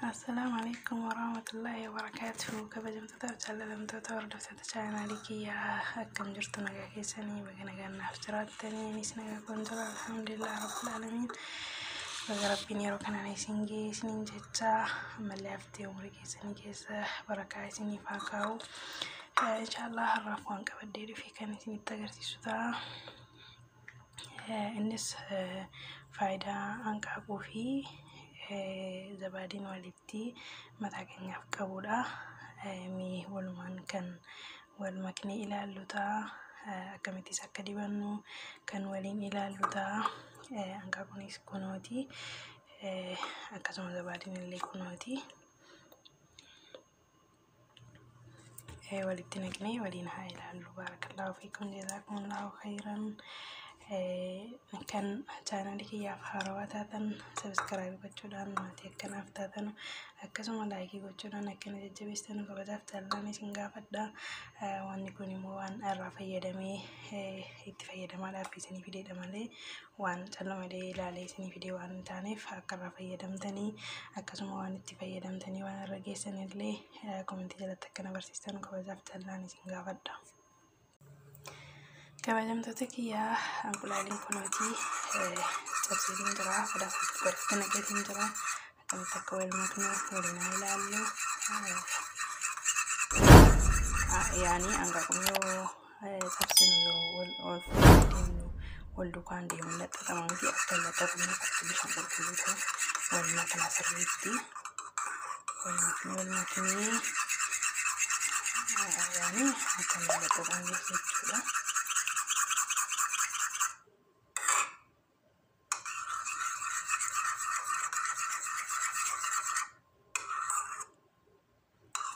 Assalaamu alaikum warahmatullaahi wabarakaatuh. Kabajamtootaaf jaallatamtoota hordoftoota chaanaalii kiyyaa, akkam jirtu? Nagaa keessanii? Baga nagaan naaf jiraattanii. Anis nagaa koon jira, alhamdulillah rabbil aalamiin. Baga Rabbiin yeroo kanaan isin ga'e isiniin jecha, ammallee haftee umurii keessanii keessa barakaa isiniif haa kaa'u. Inshaallah har'aaf waan qabadhee dhufe kan isinitti agarsiisu ta'a. Innis faayidaa hanqaaquu fi zabaadiin walitti mataa keenyaaf qabudha. Mee walumaan kan wal maknee ilaallu ta'a. Akkamittis akka dibannu kan waliin ilaallu ta'a. Hanqaaquunis kunooti. Akkasuma zabaadiin illee kunooti. Walitti naqnee waliin haa ilaallu. Baarakallaahu fiikum, jazaakumullahu khayran. Kan chaanaalii kiyyaaf haarawaa taatan subscribe gochuudhaan maatii akkanaaf taatan, akkasuma like gochuudhaan akkana jajjabeessitan kabajaaf jaalallaan isin gaafadha. Wanni kun immoo waan irraa fayyadamee itti fayyadamaadhaaf isinii fideedha malee waan calluma ilaalee isinii fidee waan hin taaneef, akka irraa fayyadamtanii akkasuma waan itti fayyadamtanii waan irra geessan illee comment jalatti akkana barsiistan kabajaaf jaalallaan isin gaafadha. Kabajamtoota kiyyaa, anqulaaliin kunooti cabseetiin jira, godhatti naqeetiin jira. Akkamitti akka wal maknu waliin haa ilaallu. Yaani hanqaaquun yoo cabsinu, yoo wal fuudhee deemnu, wal duukaan deemu laxxatama miti? Akka hin laxxatamneef akka bishaan qulqulluu ta'e wal makna sirriitti. Wal maknee wal maknee, yaani akka hin laxxatamneef jechuudha.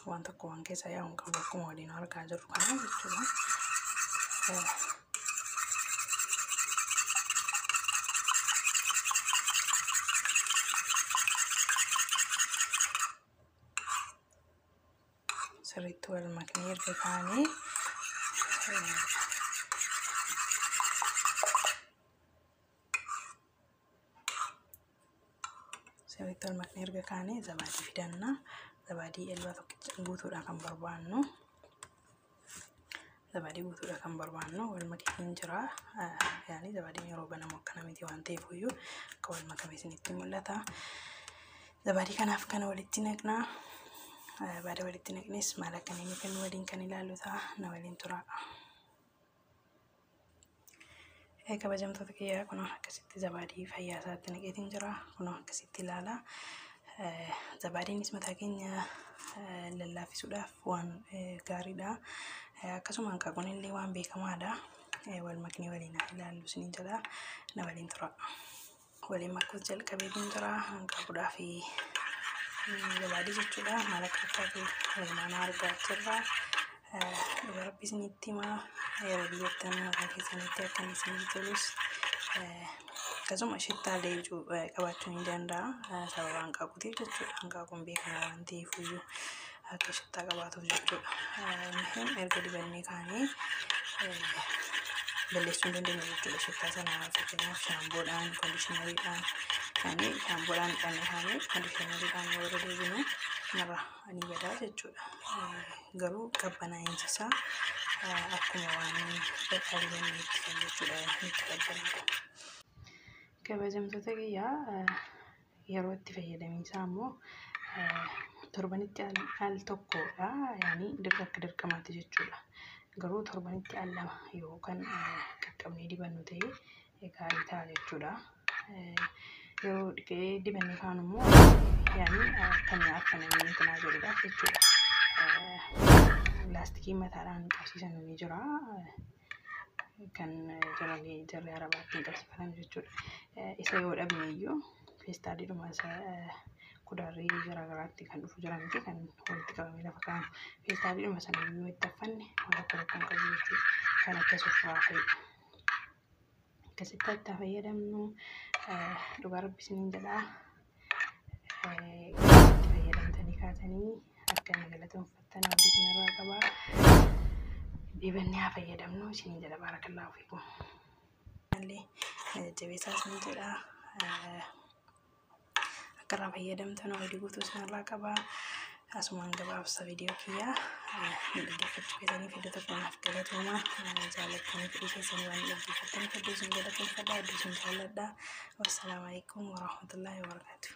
Waan tokko waan keessa yaa'u hin qabu, akkuma waliin argaa jirru kana jechuudha. Sirriitti wal maknee erga kaanee, sirriitti wal maknee erga kaanee zabaadii fidanna. Zabaadii elbaa tokkicha guutuudha kan barbaannu. Zabaadii guutuudha kan barbaannu wal makeetiin jira. Yaani zabaadiin yeroo banamu akkana miti waan ta'eef iyyuu akka wal makame isinitti mul'ata. Zabaadii kanaaf kana walitti naqna. Baada walitti naqnes maal akka inni kennu waliin kan ilaallu ta'a, na waliin tura. Kabajamtoota kiyyaa, kunoo akkasitti zabaadii fayyaa isaatti naqeetiin jira. Kunoo akkasitti ilaala. Zabaadiinis mataa keenya lallaaffisuudhaaf waan gaariidha. Akkasuma hanqaaquun illee waan beekamaadha. Wal maknee waliin haa ilaallu isiniin jedha. Na waliin tura. Waliin makuus jalqabeetiin jira. Hanqaaquudhaa fi zabaadii jechuudha. Maal akka fakkaatu walumaan argaa jirra. Dhuga Rabbi isinitti himaa, yeroo dibattan mataa keessanitti akka inni isinitti tolus, akkasuma shittaallee qabaachuu ni danda'a. Sababa hanqaaquutiif jechuudha. Hanqaaquun beekamaa waan ta'eef iyyuu akka shittaa qabaatuuf jechuudha. Muhim erga dibannee kaanee balleessuu hin dandeenyu jechuudha. Shittaa sana fakkeenyaaf shaampoodhaan, conditioneriidhaan, yaani shaampoodhaan dhiqannee kaanee conditioneriidhaan yoo irra deebinu narra ni badaa jechuudha. Garuu qabbanaa'insi isaa akkuma waan dhadhaa dibanneetti kan jechuudha, nutti qabbanaa'a. Kabajamtoota kiyyaa, yeroo itti fayyadamiinsaa immoo torbanitti al tokkodha. Yaani akka dirqamaatti jechuudha. Garuu torbanitti al lama yoo kan qaqqabnee dibannu ta'e gaarii ta'a jechuudha. Yeroo dhiqee dibannee kaanu immoo, yaani kan akka namni intinaa jedhudhaaf jechuudha. Laastikii mataadhaan qabsiisan ni jira. Kan jarri arabaa ittiin qabsiifatan jechuudha. Isa yoo dhabne iyyuu feestaaliidhuma isa kuduraalee garaagaraatti kan dhufu jira miti, kan walitti qabamee lafa kaa'amu. Feestaaliidhuma sana yoo itti affanne waan tokko rakkoon qabu jechuudha. Kan akka sufuraa fa'i. Akkasitti itti fayyadamnu, dhugaa Rabbi isiniin jedhaa. Itti fayyadamtanii kaatanii akka inni galatoonfattan abdii isinirraa qabaa. Dibannee haa fayyadamnu isiniin jedha, baarakallaahu fiikum. Illee na jajjabeessaa isin jedha. Akka irraa fayyadamtan abdii guutuu isinirraa qaba. Asumaan gabaabsa viidiyoo kiyyaa dhaggeeffachuu keessaniif iddoo tokko naaf galatooma. Jaallattanii fedhii keessanii waan dhaggeeffattaniif hedduu isin galateeffadha. Hedduu isin jaalladha. Wassalaamu alaikum warahmatullaahi wabarakaatuh.